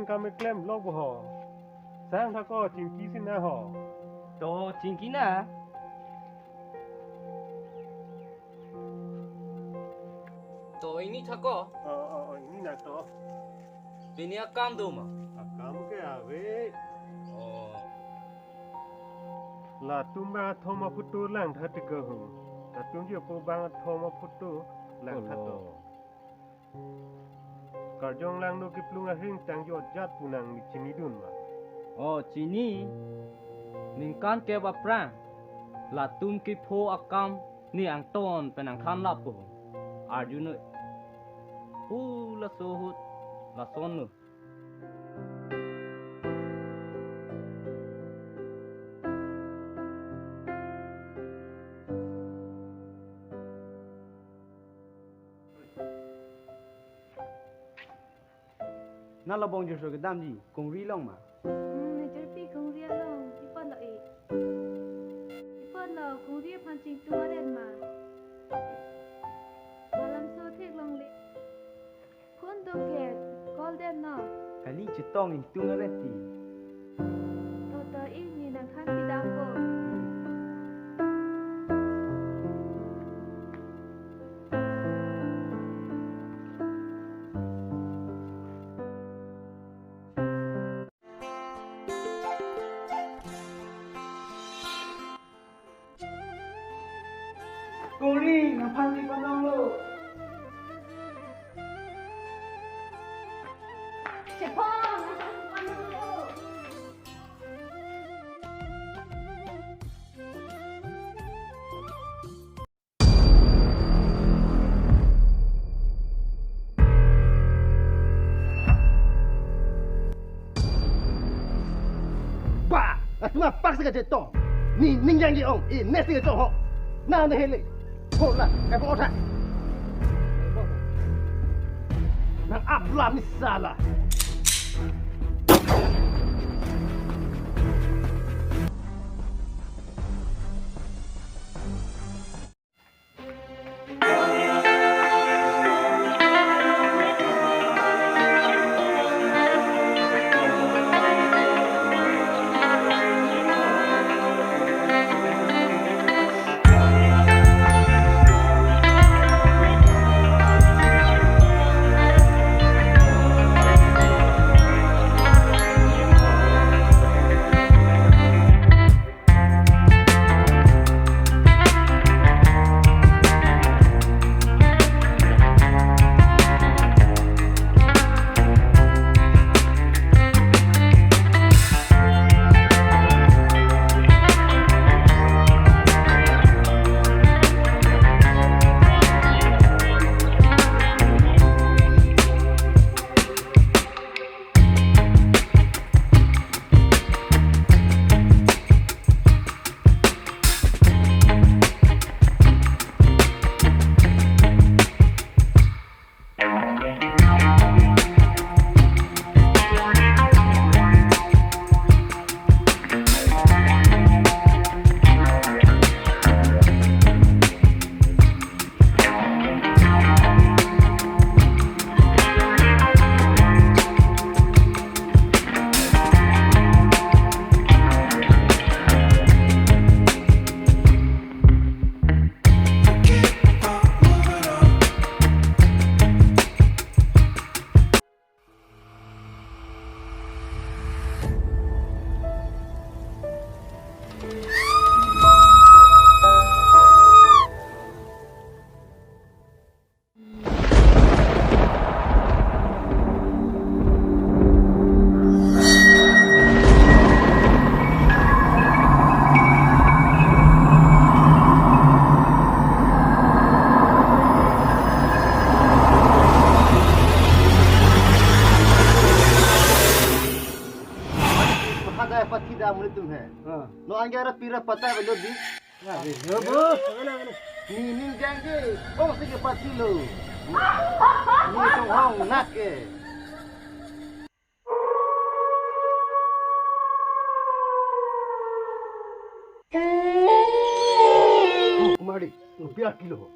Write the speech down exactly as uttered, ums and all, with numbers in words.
Kam keklem lok bo ho. Sang thako chingki si na ho. To chingki na. To ingni thako. Oh, oh, oh, ingni na to. Pini akam do ma? Akam ke ave. Oh. Latum bang athom aphuthak langtha tik ho. Latum ji apo bang athom aphuthak langtha to. Olo. Karjong langno kiplung ahing tang jotjat pu nangli chinidun ma? Oh, chini. Ningkan kep aphrang latum kepho akam ne angton pen nangthan lapo. Arjun noi. Pu laso ahut lason noi. Na labong jirso kedamji, kongri along ma? Hmm, jirpi kongri along, ipon lo e. Ipon lo, kongri aphan chingtung aret ma? Malam so theklongle. Phone do ke, call det non. Kali chetong ingtung aret ti. Toto ingni nangthan pidampo. Kongri, nangphan si panonglo. Chepon, nangphan si panonglo. Ba, latum apak si kachetong. Ne ning jangji ong, e ne si kachong ho. Na ne hele. Ho la, kai po otha. Nang aplam ni sala. Kha dai pathi da muli tum he. Ha. No ange ra pira pata belo di. Ya, ya, ya, bo. Ni ning jangji, ong si ke pathi lo. Ni tong hong nak ke. Oh, kumari, rupiah kilo.